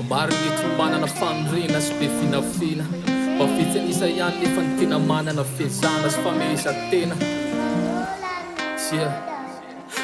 Maro ny eto manana faniriana sy be vinavina. Mba vitsy an'isa ihany nefa ny tena manana fiezahana sy famehezan-tena. Yeah.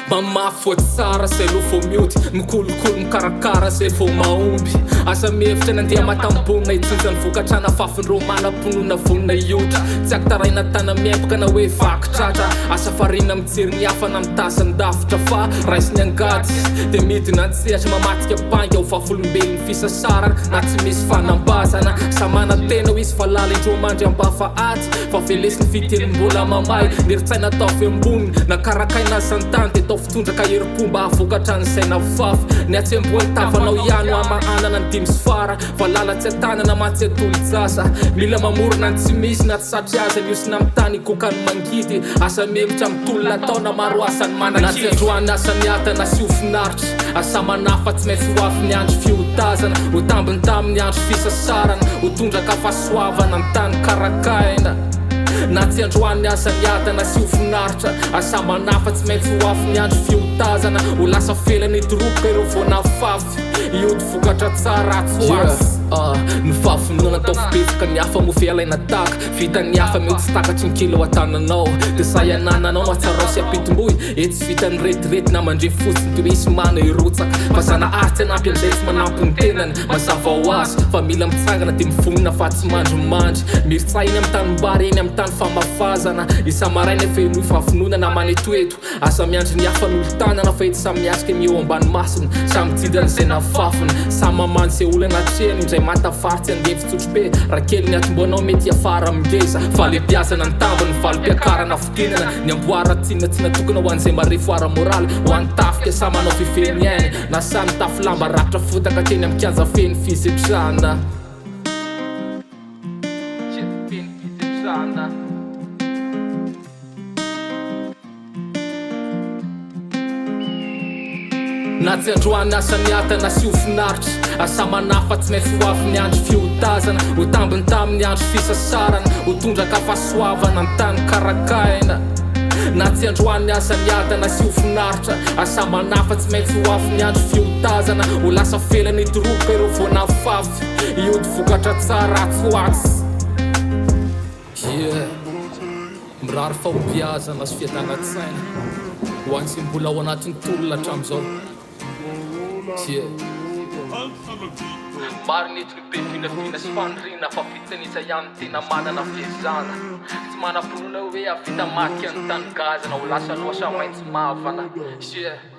Mamafy vao tsara zay aloha vao mioty, mikolokolo mikarakara zay vao mahomby. Aza mihevitra ny andeha matam-bonona hitsinjo ny vokatra nafafin'ireo manam-pinoana vonona hiotra. Tsy aktaraina tana-miempoka na hoe vaky tratra. Asa variana mijery ny hafa na mitazan-davitra fa raisiny angady dia midina an-tsehatra mamadika bainga ho vavolombelon'ny fisasarana na tsy misy fanambazana. Samy manantena ho hisy valala indroa mandry am-bava ady. Fa velesiny fiteny mbola mamay. Ny herin-tsaina atao avy ambony na karakaina aza ny tany dia atao fitondraka herim-po mba hahavokatra ny saina fafy. Ny hatsembohan'ny tavanao ihany no hamahanana ny dimy sy fara. Valala tsy an-tanana mantsy atolo-jaza. Mila mamorona ny tsy misy na tsy satry aza ny hosina amin'ny tany higoka ny mangidy. Asa miemotra amin'ny tolona atao na maro asa ny manakivy. Na tsy androany asa miadana sy ho finaritra. Asa manahy fa tsy maintsy ho avy ny andro fiotazana. Ho tambiny tamin'ny andro fisasarana. Ho tondraka fahasoavana ny tany karakaina. Na tsy androany aza miadana sy ho finaritra. Asa manahy fa tsy maintsy ho avy ny andro fiotazana. Ho lasa felana hidoroboka ireo vao nafafy. Hioty vokatra tsara atsy ho atsy. Ah, ny fahavononana atao fibetsaka ny hafa moa ve alaina tahaka. Vitan'ny hafa mety tsy takatry ny kely ao an-tananao. Dia sahy anananao no hatsarao sy ampitomboy. Etsy vitan'ny retirety na mandrefy fotsiny toy hisy mana hirotsaka. Fa Zanahary tsy hanampy an'izay tsy manampy ny tenany. Mazava ho azy fa mila mitsangana dia mivonona fa tsy mandrimandry. Mirotsaha eny amin'ny tanimbary eny amin'ny tany famafazana. Isa-maraina fenoy fahavononana manetoeto. Aza miandry ny hafa hanolo-tanana fa etsy samy miatrika ny eo ambany masony. Samy mijinja an'izay nafafiny. Samy mamaha ny olana atrehiny. Indray manta fary tsy andevo tsotrobe. Raha kely ny atombohanao mety hiafara amin'ny ngeza. Fahalebiazana ny tambiny, valim-piakarana fidinana. Ny amboara tsinona tsy natokana ho an'izay marefo ara-moraly. Ho an'ny tafika samy manao fifehy ny ainy. Na samy mitafy lamba rakotra fotaka teny amin'ny kianja feno fisetrana. Feno fisetrana. Na tsy androany asa miadana sy ho finaritra. Asa manahy fa tsy maintsy ho avy ny andro fiotazana. Ho tambiny tamin'ny andro fisasarana. Ho tondraka fahasoavana ny tany karakaina. Na tsy androany aza miadana sy ho finaritra. Asa manahy fa tsy maintsy ho avy ny andro fiotazana. Ho lasa felana hidoroboka ireo vao nafafy. Hioty vokatra tsara atsy ho atsy. Yeah. Mirary fahombiazana sy fiadanan-tsaina ho an'izay mbola ao anatin'ny tolona hatramin'izao. Yeah. Maro ny eto ny be vinavina sy faniriana fa vitsy an'isa ihany no tena manana fiezahana. Tsy manam-pinoana hoe hahavita maty ny tany gazana ho lasa loasa maitso mavana. Yeah.